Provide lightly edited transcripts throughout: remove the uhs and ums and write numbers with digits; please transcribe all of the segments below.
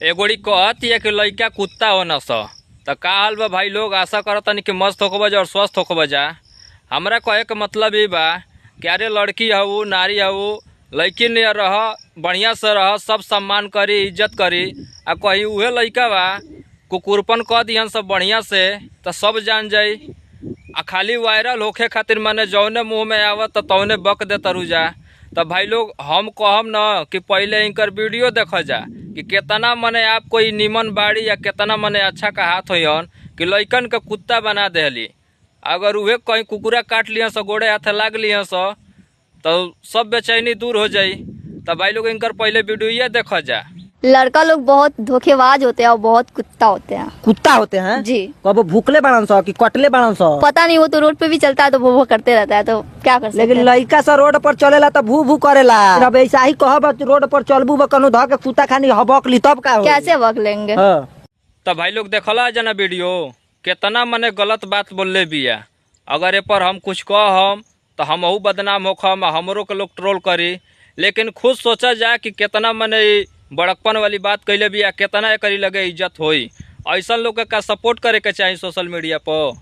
एगोड़ी कहतिया कि लइका कुत्ता होन स। त का हाल बा भाई लोग, आशा करतनी कि मस्त होखबा जा और स्वस्थ होखबा जा। हमरा कहे के मतलब ई बा कि अरे लड़की हऊ, नारी हऊ, लड़की नियर रह, बढ़िया से रह, सब सम्मान करी, इज्जत करी। आ कहीं उहे लइका बा कुकुरपन कह दिहन सब बढ़िया से त सब जान जाई। आ खाली वायरल होखे खातिर माने जौने मुँह में आवत त तौने बक दे तरुजा। त भाई लोग हम कहम न कि पहले इनकर वीडियो देख जा कि केतना मने आप कोई निमन बाड़ी या केतना मने अच्छा का हाथ होयन कि लइकन के कुत्ता बना देहली। अगर उहे कहीं कुकुरा काट लिहन स, गोड़े हाथे लाग लिहन स तो सब बेचैनी दूर हो जाई। त भाई लोग इनकर पहले वीडियो देख जा। लड़का लोग बहुत धोखेबाज होते हैं और बहुत कुत्ता होते हैं। कुत्ता होते हैं जी। कबो भूखले बाड़न स कि कटले बाड़न स, पता नहीं, वो तो रोड पे भी चलता है तो वो करते रहता है, तो क्या कर सकते लेकिन हैं। लइका सा रोड पर चलेला त भू भू करेला। अब ऐसा ही कहब रोड पर चलबू बा कनु ध के कुत्ता खानी हबक ली तब का होई? कैसे बक लेंगे। हाँ। त भाई लोग देखला जना वीडियो केतना मने गलत बात बोलले बिया। अगर ए पर हम कुछ कहम तो हमहू बदनाम होखम, हमरो के लोग ट्रोल करी। लेकिन खुद सोचा जा कि केतना मने बड़कपन वाली बात कैले बिया, केतना एकरी लगे इज्जत होई। ऐसन लोग के का सपोर्ट करे के चाही सोशल मीडिया पर,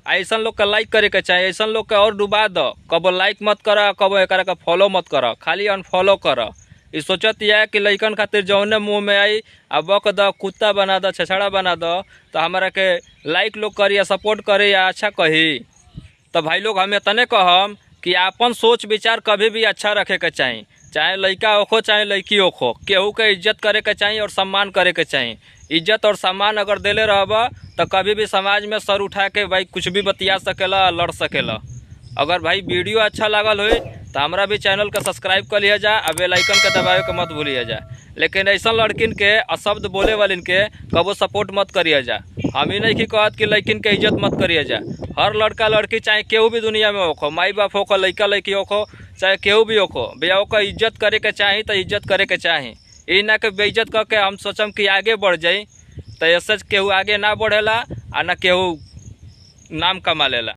ऐसन लोग के लाइक करे के चाही, ऐसन लोग के और डुबा दो। कबो लाइक मत कर, कबो एकरा के फॉलो मत कर, खाली अनफॉलो कर। ई सोचत यह कि लइकन खातिर जौने मुँह में आई आ बक द, कुत्ता बना द, छेछड़ा बना द, तो हमरा के लाइक लोग करी या सपोर्ट करी या अच्छा कही। तो भाई लोग हम इतने कहम कि आपन सोच विचार कभी भी अच्छा रखे के चाही, चाहे लइका होखो चाहे लड़की होखो, केहू के इज्जत करे के चाही और सम्मान करे के चाही। इज्जत और सम्मान अगर देले रहब तो कभी भी समाज में सर उठा के भाई कुछ भी बतिया सकेला, लड़ सकेला। अगर भाई वीडियो अच्छा लागल होई तो हमरा भी चैनल के सब्सक्राइब कर लिया जा आ बेल आइकन के दबावे के मत भूलिया जा। लेकिन ऐसा लड़किन के अशब्द बोले वालिन के कबो सपोर्ट मत करिया जा। हम ही नहीं कि कहत कि लड़किन के इज्जत मत करिया जा। हर लड़का लड़की चाहे केहू भी दुनिया में होखो, माई बाप होखो, लइका लड़की होखो, चाहे केहू भी होखो, भैया ओकर इज्जत करे के चाही तो इज्जत करे के चाही। ई ना कि बेइज्जत करके हम सोचम कि आगे बढ़ जाई, तो ऐसे केहू आगे ना बढ़ेला आ ना केहू नाम कमा लेला।